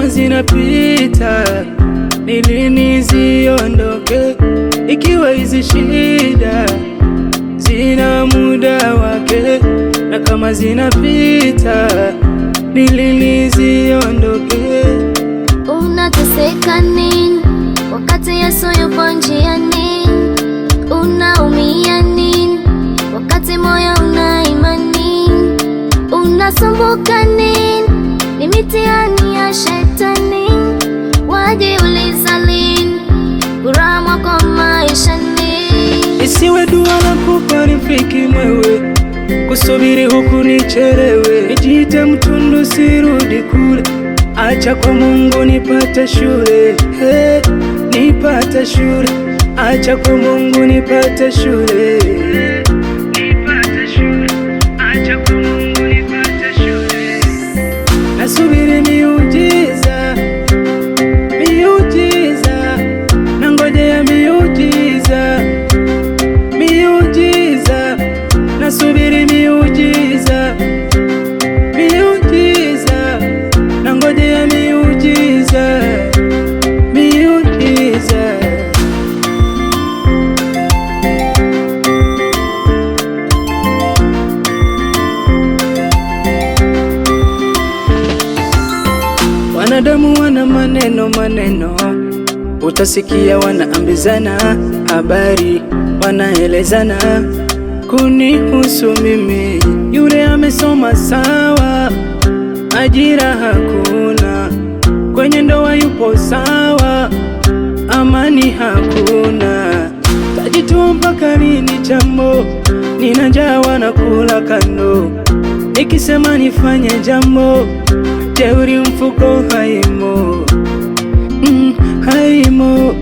Kama zinapita ni lini ziondoke? Ikiwa hizi shida zina muda wake, na kama zinapita ni lini ziondoke? Unateseka nini wakati Yesu yupo njiani? Unaumia nini wakati moyo una imani? Unasumbuka nini? Ni mitihani ya shetani. Wajiuliza lini furaha mwako maishani? Isiwe dua la kupa rafiki mwewe, kusubiri huku nichelewe, nijiite mtundu sirudi kule, acha kwa Mungu nipate shule, hey, nipate shule, acha kwa Mungu nipate shule, nipate shule, acha kwa Mungu nipate shule, nasubiri miujiza, miujiza, nangojea miujiza, miujiza, nasubiri miujiza, miujiza, nangojea miujiza, miujiza. Wanadamu wana maneno maneno, utasikia wanaambizana habari, wanaelezana kunihusu mimi. Yule amesoma sawa, ajira hakuna, kwenye ndoa yupo sawa, amani hakuna. Tajitoa mpaka lini chambo? Nina njaa wanakula kando, nikisema nifanye jambo, jeuri mfuko haimo. Haimo,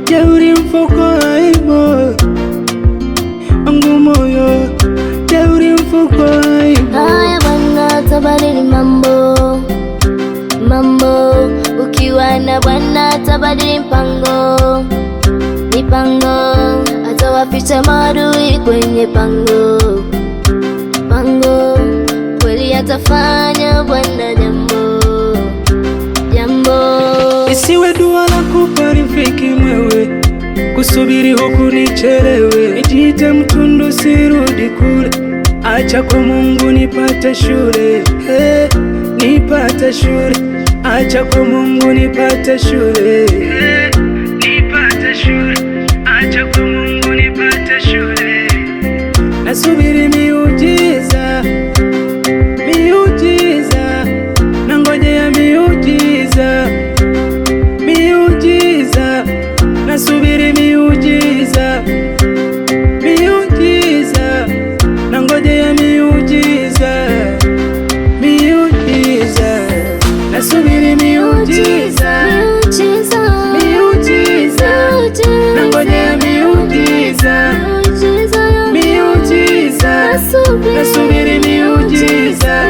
jeuri mfuko haimo, wangu moyo, jeuri mfuko haimo. Haya bwana, tabadili mambo mambo, ukiwa na Bwana tabadili mpango mipango, atawaficha maadui kwenye pango pango, kweli atafanya Bwana jambo jambo. Isiwe dua la kupa rafiki mwewe, kusubiri huku nichelewe, nijiite mtundu sirudi kule, acha kwa Mungu nipate shule, hey, nipate shule, acha kwa Mungu nipate shule, nipate shule, acha kwa Mungu nipate shule, nasubiri miujiza, miujiza, nangojea miujiza, miujiza, nasubiri miujiza, miujiza, nangojea miujiza, miujiza, nasubiri miujiza, Miujiza, miujiza, nangojea miujiza, miujiza, miujiza, nasubiri nasubiri miujiza.